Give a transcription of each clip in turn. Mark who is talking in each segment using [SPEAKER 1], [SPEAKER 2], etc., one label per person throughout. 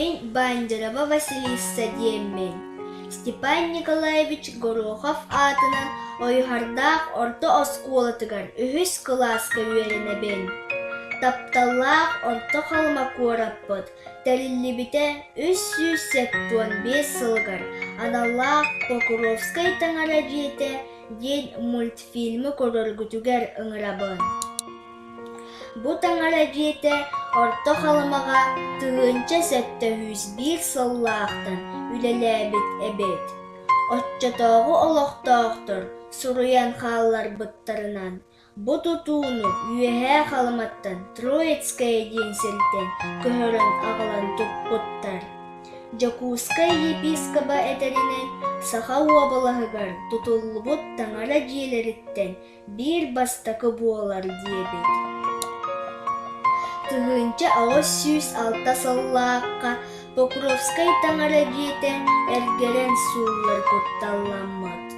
[SPEAKER 1] Мин Бандерова Василиса диэммин. Степан Николаевич Горохов аатынан Ойуһардаах орто оскуолатыгар үһүс кылааска үөрэнэбин. Тапталлаах Орто Халыма куораппыт тэриллибитэ 375 сылыгар аналлаах Покровскай таҥара дьиэтэ диэн мультфильмы көрөргүтүгэр ыҥырабын. Бу таҥара дьиэтэ Орто Халымаҕа 1701 сыллаахтан үлэлээбит эбит. Оччотооҕу олохтоохтор суруйан хаалларбыттарынан, бу тутууну Үөһээ Халыматтан Троицкая диэн сиртэн көһөрөн аҕалан туппуттар. Дьокуускай епискоба этэринэн, Саха уобалаһыгар тутуллубут таҥара дьиэлэриттэн биир бастакы буолар диэбит. 1806 сыллаахха Покровскай таҥара дьиэтэ эргэрэн сууллар кутталламмыт.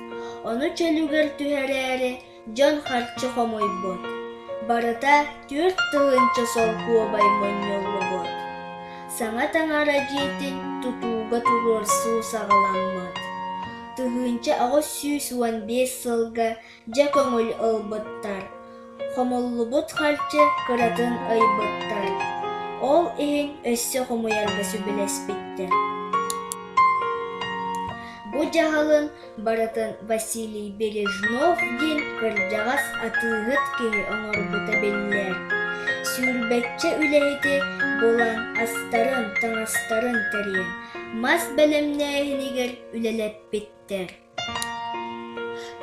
[SPEAKER 1] Ону чөлүгэр түһэрээри дьон харчы хомуйбут. Барыта 4000 солкуобай мунньуллубут. Саҥа таҥара дьиэтин тутууга туруорсуу саҕаламмыт. 1815 сылга дьэ көҥүл ылбыттар, хомуллубут харчы кыратын ыйбыттар, ол иһин өссө хомуйарга сөбүлэспиттэр. Бу дьаһалын барытын Василий Бережнов диэн кырдьаҕас атыыһыт киһи оҥорбута биллэр. Сүүрбэччэ үлэһити булан астарын, таҥастарын тэрийэн, мас бэлэмнээһинигэр үлэлэппиттэр.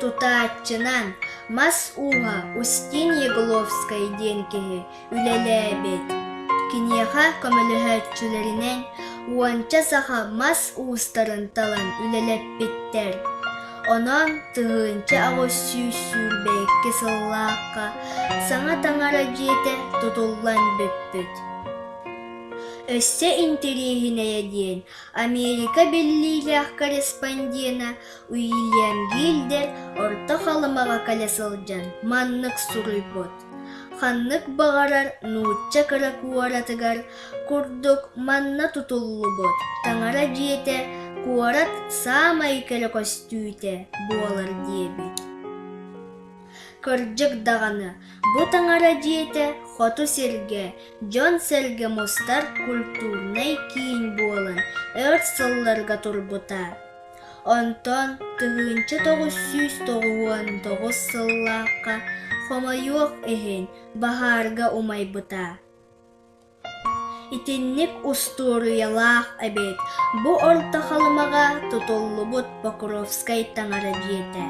[SPEAKER 1] Тутааччынан мас ууһа Устин Егловскай диэн киһи үлэлээбит. Киниэхэ көмөлөһөөччүлэринэн уонча саха мас уустарын талан үлэлэппиттэр. Онон 1822 сыллаахха саҥа таҥара дьиэтэ тутуллан бүппүт. Өссө интэриэһинэйэ диэн, Америка биллиилээх корреспондена Уильям Гильдер Орто Халымаҕа кэлэ сылдьан маннык суруйбут: «Ханнык баҕарар нуучча кыра куоратыгар курдук манна тутуллубут таҥара дьиэтэ куорат саамай кэрэ көстүүтэ буолар» диэбит. Кырдьык даҕаны, бу таҥара дьиэтэ хоту сиргэ дьон-сэргэ мустар культурнай киин буолан өр сылларга турбута. Онтон 1999 сыллаахха, хомойуох иһин, баһаарга умайбыта. Итинник устуоруйалаах эбит бу Орто Халымаҕа тутуллубут Покровскай таҥара дьиэтэ.